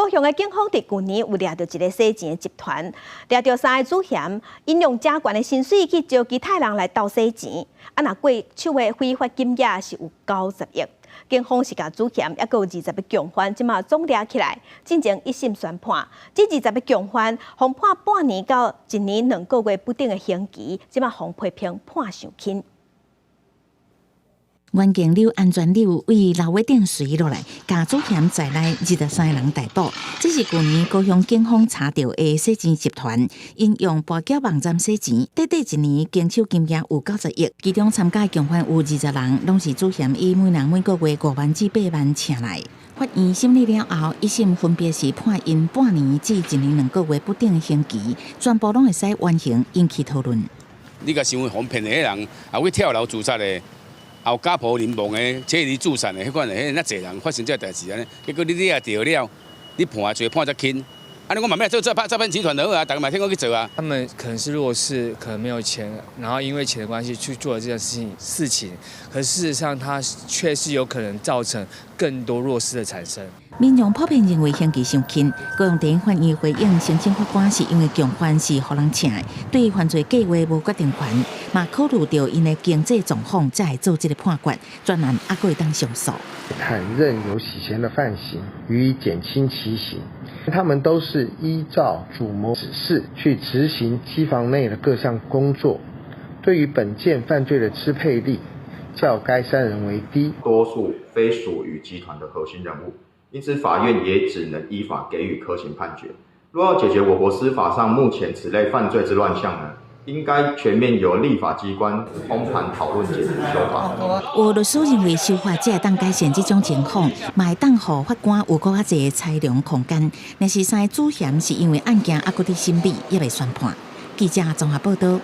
高雄的警方佇舊年有掠著一个洗錢的集團，掠著三个主嫌，𪜶用誠懸的薪水去招其他人來鬥洗錢，啊若過手的非法金額是有90億。警方是共主嫌，猶閣有20個共犯，這馬總掠起來，進前一審宣判，這20個共犯予判半年到一年兩個月不等的刑期，這馬予批評判傷輕。袁敬柳、安全柳對樓尾頂隨落來，共主嫌在內23人逮捕。這是舊年高雄警方查著的洗錢集團，𪜶用跋筊網站洗錢，短短一年經手金額有90億。其中參加共犯有20人，攏是主嫌以每人每個月5萬至8萬請來。法院審理了後，一審分別是判𪜶半年至一年兩個月不等的刑期，全部攏會使緩刑，引起討論。你共想予騙的彼人，也去跳樓自殺的。後家破人亡的，妻離子散的，彼款的，彼若濟人發生這代誌按呢，結果你掠著了，你判罪判遮輕，按呢我嘛欲來做詐騙集團就好啊，逐家嘛聽講去做啊。他們可能是弱勢，可能沒有錢，然後因為錢的關係去做了這件事情，可事實上，他卻是有可能造成更多弱勢的產生。民眾普遍認為刑期傷輕，高雄地法院回應申請法官是因為共犯是予人請的，對犯罪計劃無決定權，嘛考慮著𪜶的經濟狀況，才會做這个判決，專案猶閣會當上訴。坦認有洗錢的犯行，予以減輕其刑。他們都是依照主謀指示去執行機房內的各項工作，對於本件犯罪的支配力較該三人為低。多數非屬於集團的核心人物。因此，法院也只能依法給予科刑判決。若要解決我國司法上目前此類犯罪之亂象呢，應該全面由立法機關通盤討論解決修法。有律師認為修法才會當改善這種情況，嘛會當予法官有閣較濟裁量空間。若是三个主嫌是因為案件猶閣佇審理，猶未宣判。記者綜合報道。